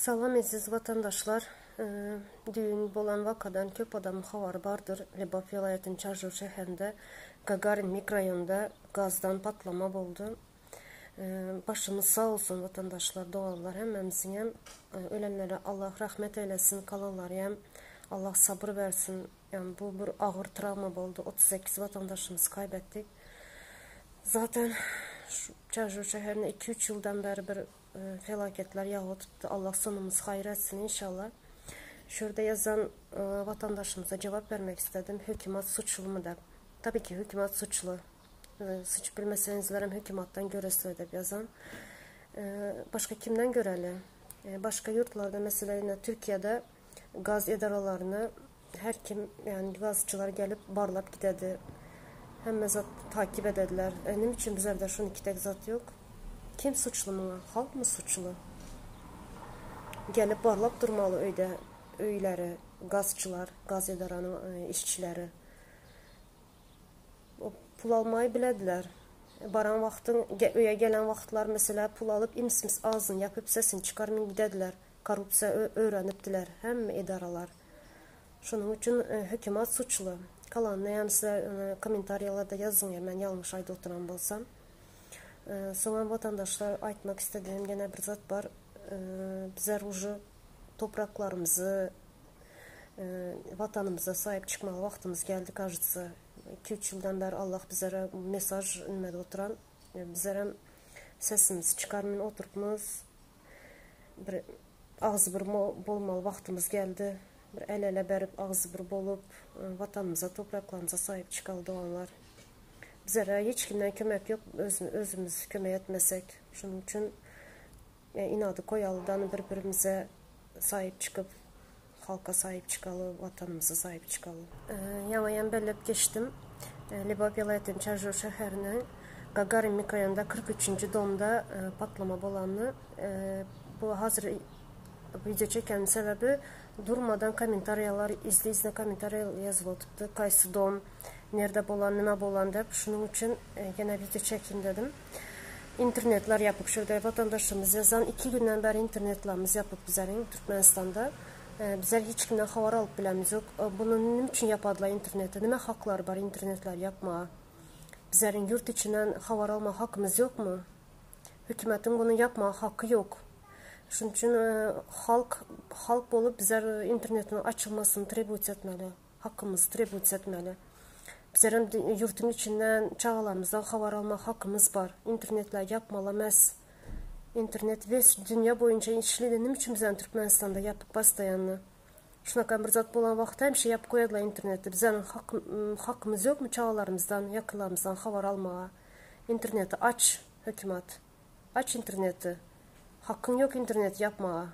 Salam eziz watandaşlar. Düýn bolan wakadan köp adamyň habary bardyr. Lebap welaýatynyň Çarjew şäherinde Gagarin mikroraýonynda gazdan patlama boldy. Başymyz sag bolsun watandaşlar, doganlar hemmämiziňem. Ölenlere Allah rahmet eýlesin, kalanlaryam Allah sabyr bersin. Yani bu bir agyr travma boldy. 38 watandaşymyzy kaýbetdik. Zaten şu Çarjew şäherinde 2-3 ýyldan bäri bir Felaketler ýagy tutdy Allah sonumyzy haýyr etsin inşallah. Şu ýerde ýazan watandaşymyza jogap bermek istedim. Hökümat suçlumy dep. Tabii ki hökümat suçlu. Suç bilmeseňizlerem hökümatdan göresizler dep ýazan. Başga kimden göreli? Başga ýurtlarda mesela ýene Türkiýede gaz edaralaryny her kim yani gazçylar gelip barlap gidedi. Hemme zat takip edediler. E, neme üçin bizlerde şuniki tek zat yok? Kim suçlu muňa? Halk mı suçlu? Gelip barlap durmaly öýde öýleri gazçylar, gaz edaranyň e, işçileri. O pul almayı bilediler. Baran wagtyň öýe gelen wagtlar mesela pul alyp ims-ims ağzını yapyp sesini çykarmyn gidediler. Korrupsiýa öwrenipdiler hemme edaralar. Şonuň üçin hökümat suçly. Kalanyny ýany sizler kommentariýalarda ýazyň eger men ýalňyş aýdyp oturan bolsam. Soňam watandaşlar aýtmak istedigim ýene bir zat bar. Bizler uje topraklarymyzy watanymyza saýyp çykmaly wagtymyz geldi kažется. 2-3 ýyldan bäri Allah bizlere mesaj inmedi oturan. Bizlerem sesimizi çykarmyn oturypmyz. Bir agzybir bolmaly wagtymyz geldi. Bir el-ele berip agzybir bolup watanymyza, topraklarymyza saýyp çykaly doganlar. Bizlere hiç kimden kömek ýok, özümiz kömek etmesek. Şonuň üçin inady goýalydan bir-birimize saýyp çykyp, halka saýyp çykaly, watanymyza saýyp çykaly. Ýaňy hem belläp geçdim. Lebap welaýatynyň Çarjew şäheriniň Gagarin mikroýonynda 43-nji domda patlama bolany. Bu hazir wideo çekenim sebäbi durmadan kommentariýalar izli-izine kommentariýa ýazyp otypdy. Kaýsy dom, nirde bolan, nime bolan dep. Şunuň üçin ýene wideo çekin dedim. Internetler ýapyk şu ýerde watandaşymyz ýazan iki günden bäri internetlerimiz ýapyk bizleriň Türkmenistanda. Bizler hiç kimden habar alyp bilemiz ýok. Bunu nime üçin ýapadylar interneti? Nime haklary bar internetleri ýapmaga? Bizleriň ýurt içinden habar alma hakymyz ýokmy? Hökümetiň bunu ýapmaga haky ýok. Şunuň üçin halk halk bolup bizler internetiň açylmasyny trebut etmeli. Hakymyzy trebut etmeli. Bizlerem ýurtuň içinden çagalarymyzdan habar almak hakymyz bar. Internetler ýapmaly emes. Internet wes dünýä boýunça işledi. Nime üçin bizem Türkmenistanda ýapyk postoýanno? Şunaka bir zat bolan wagty hemişe ýapyk goýadylar interneti. Bizem hak hakymyz ýokmy çagalarymyzdan, ýakynlarymyzdan habar almaga? Interneti aç hökümat. Aç interneti. Hakyň ýok interneti ýapmaga.